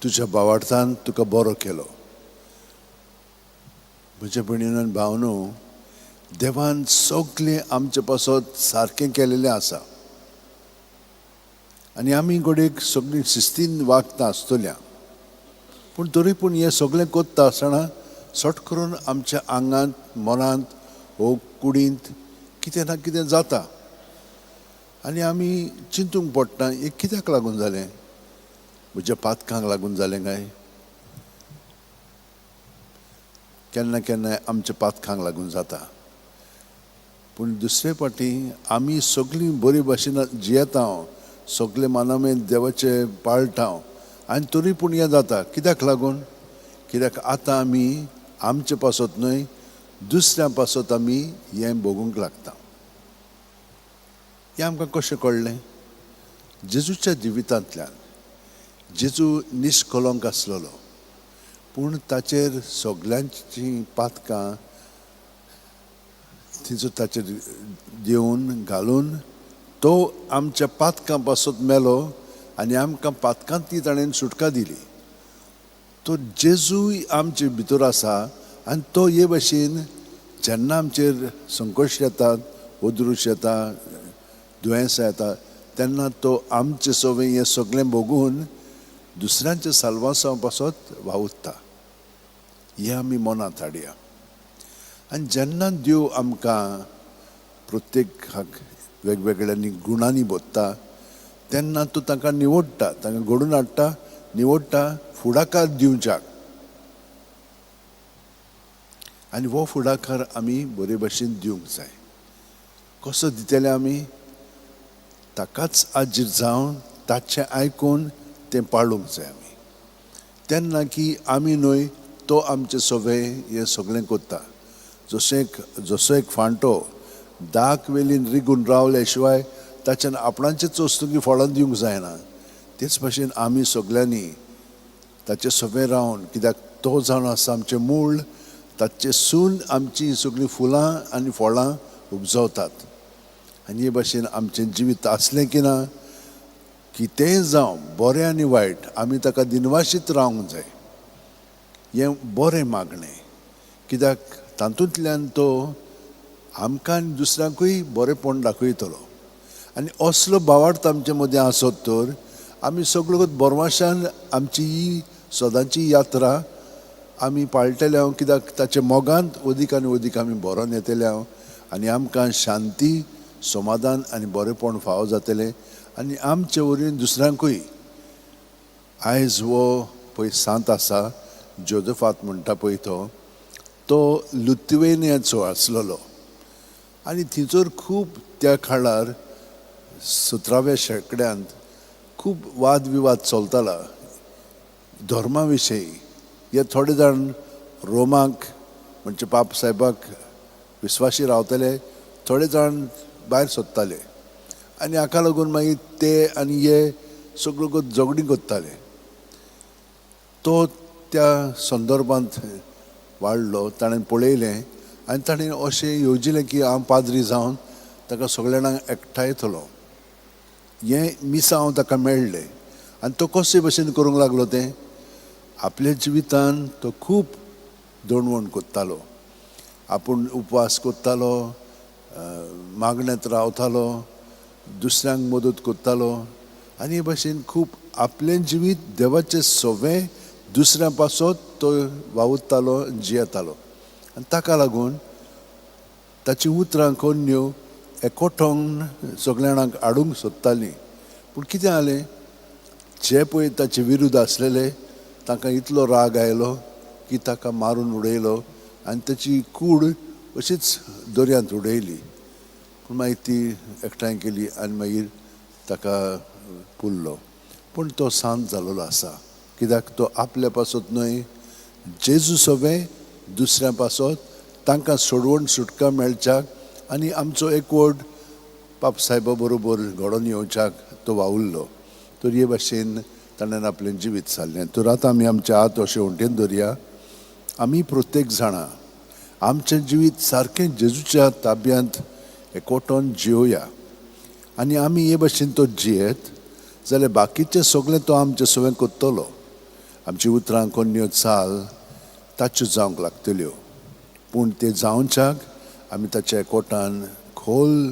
तुज्या भावार्थान तुका बरो केलो. म्हज्या भयणीन भावनो, देवान सगळें आमचे पासत सारकें केलेलें आसा आनी आमी घडयेक सगळीं शिस्तीन वागता आसतल्या, पूण तरी पूण हें सगळें करता आसतना सट करून आमच्या आंगांत, मनांत वो कुडींत कितें ना कितें जाता आनी आमी चिंतूंक पडटा, हें कित्याक लागून जालें? म्हज्या पातकांक लागून जालें काय? केन्ना केन्नाय आमच्या पातकांक लागून जाता. पूण दुसरे फावटी आमी सगळीं बरी भाशेन जियेता, सगळे मानामे देवाचे पाळटा आनी तरी पूण हें जाता. कित्याक लागून? कित्याक आतां आमी आमचे पासत न्हय, दुसऱ्या पासत आमी हें भोगूंक लागता. हें आमकां कशें कळ्ळें? जेजूच्या जिवितांतल्यान. जेजू निश्कलंक आसलेलो, पूण ताचेर सगल्यांचीं पातकां तिचो ताचेर दिवन घालून तो आमच्या पातकां पासत मेलो आनी आमकां पातकांतली ताणें सुटका दिली. तो जेजूय आमचे भितर आसा आनी तो हे भाशेन जेन्ना आमचेर संकश्ट येतात, अदृश्य येता, दुयेंसां येता, तेन्ना तो आमचे सवय हें सगळें भोगून दुसऱ्यांच्या साल्वासां पासत वावुरता. हें आमी मनांत हाडया. आनी जेन्ना देव आमकां प्रत्येकाक वेगवेगळ्यांनी गुणांनी भरता तेन्ना तो तांकां निवडटा, तांकां घडून हाडटा, निवडटा फुडाकार दिवच्याक. आनी हो फुडाकार आमी बरे भाशेन दिवंक जाय. कसो दितले आमी? ताकाच आजीर जावन ताचें आयकून तें पाळूंक जाय आमी. तेन्ना की आमी न्हय, तो आमचें सगळें हें सगळें करता. जसो एक फांटो दाक वेलीन रिगून रावले शिवाय ताच्यान आपणाचेच वस्तुकी फळां दिवंक जायना, तेच भाशेन आमी सगळ्यांनी ताचे सगळें रावन, कित्याक तो जावन आसा आमचें मूळ, ताचे सून आमची सगळीं फुलां आनी फळां उपजवतात. आनी हे भाशेन आमचें जिवीत आसलें की ना, कितेंय जावं, बरें आनी वायट, आमी ताका दिनवाशीत रावंक जाय. हें बरें मागणें, कित्याक तातूंतल्यान तो आमकां आनी दुसऱ्यांकूय बरेंपण दाखयतलो. आनी असलो भावार्थ आमचे मदीं आसत तर आमी सगळो बरवाशान आमची ही सदांची यात्रा आमी पाळटले हांव, कित्याक ताच्या मोगांत अदीक आनी अदीक आमी भरोन येतले हांव आनी आमकां शांती, समाधान आनी बरेंपण फावो जातलें आनी आमचे वरवीं दुसऱ्यांकूय. आयज हो पळय सांत आसा, जोजफात म्हणटा पळय, तो लुथुवेनियाचो आसलेलो आनी थंयसर खूब त्या काळार 17व्या शेंकड्यांत खूब वाद विवाद चलताला धर्मा विशयी. हे थोडे जाण रोमाक म्हणजे पाप साहेबाक विस्वाशी रावतले, थोडे जाण भायर सोदताले आनी हाका लागून मागीर ते आनी हे सगळ्यो झगडीं करताले. तो त्या संदर्भांत वाडलो, ताणें पळयलें आनी ताणें अशें येवजिलें की हांव पाद्री जावन ताका सगळ्या जाणांक एकठांयतलो. हें मिसांव ताका मेळ्ळें आनी तो कशे भशेन करूंक लागलो तें आपल्या जिवितान तो खूब दणवण करतालो. आपूण उपवास करतालो, मागण्यांत रावतालो, दुसऱ्यांक मदत करतालो आनी हे भाशेन खूब आपलें जिवीत देवाचें सवें दुसऱ्यां पासत तो वावुरतालो, जियेतालो. आनी ताका लागून ताचीं उतरां कोन्न्यो एकवटोन सगल्या जाणांक हाडूंक सोदतालीं. पूण कितें जालें, जे पळय ताचे विरुद्ध आसलेले तांकां इतलो राग आयलो की ताका मारून उडयलो आनी ताची कूड अशीच दर्यांत उडयली. पूण मागीर ती एकठांय केली आनी मागीर ताका पुरलो. पूण तो शांत जाल्लो आसा, कित्याक तो आपल्या पासत न्हय, जेजू सगळें दुसऱ्या पासत तांकां सोडवण सुटका मेळच्याक आनी आमचो एकवट पाप सायबा बरोबर घडोवन येवच्याक तो वावुरलो. तर हे भाशेन ताणें आपलें जिवीत सारलें. तर आतां आमी आमचे हात अशे वटेन धरया. आमी प्रत्येक जाणां आमचें जिवीत सारकें जेजूच्या ताब्यांत एकवटोन जियोया आनी आमी हे भाशेन तो जियेत जाल्यार बाकीचें सगळें तो आमचें सगळें करतलो. आमची उतरां, करण्यो, चाल ताच्यो जावंक लागतल्यो. पूण ते जावच्याक आमी ताच्या एकवटान खोल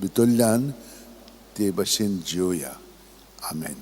भितरल्यान ते भशेन जिवया. आमेन.